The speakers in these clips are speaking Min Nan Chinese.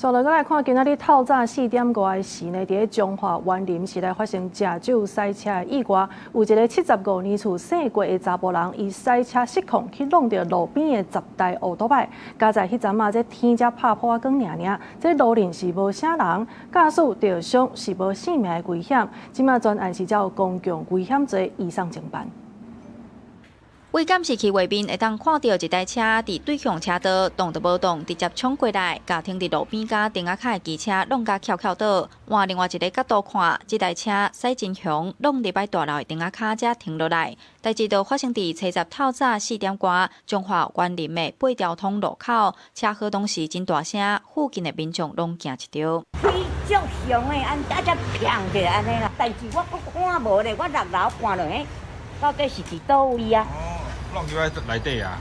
煞落來看，今仔日透早4點外的時呢，佇咧彰化員林市來發生食酒駛車的意外，有一个75年厝姓郭的查埔人，伊駛車失控去挵著路邊的十台歐多擺。佳哉彼陣仔，這天才拍破仔光爾爾，這路面是無啥人，駕駛著傷是無性命的危險。這馬全案是照公共危險罪移送偵辦。對監視器畫面會當看著一台車佇對向車道動都無動，直接衝過來，共停佇路邊佮燈仔跤的機車挵共翹翹倒。換另外一个角度看，這台車駛真兇，挵入來大樓的燈仔跤才停落來。代誌就發生佇初十透早4點外，彰化員林的八條通路口，車禍當時真大聲，附近的民眾攏驚一著。飛足兇的，按啊才砰著按呢啦。但是我閣看無咧，我6樓看落去，到底是佇佗位啊？挵入來內底啊！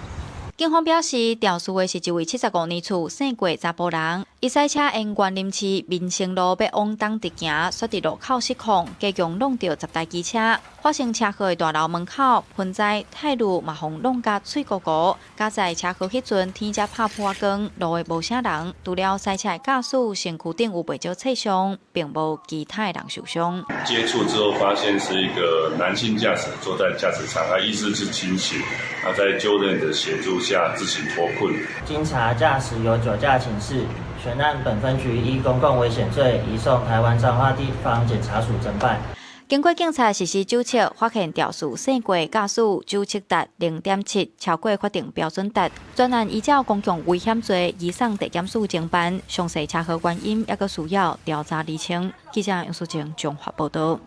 警方表示，肇事的是一位75年厝姓郭查埔人，伊駛車沿員林市民生路欲往東直行，煞佇路口失控，加強挵著10台機車。發生車禍的大樓門口，盆栽泰路嘛予挵共碎糊糊。佳哉車禍彼陣天才拍破光，路的無啥人，除了駛車的駕駛身軀頂有袂少擦傷，並無其他的人受傷。接觸之後發現是一個男性駕駛坐在駕駛艙，他意識是清醒，啊，在救人的協助下自行脫困。經查駕駛有酒駕情事，全案本分局依公共危險罪移送臺灣彰化地方檢察署偵辦。經過警察實施酒測，發現肇事姓郭駕駛酒測值0.7，超過法定標準值。全案依照公共危險罪移送地檢署偵辦，詳細車禍原因猶閣需要調查釐清。記者楊淑靜綜合報導。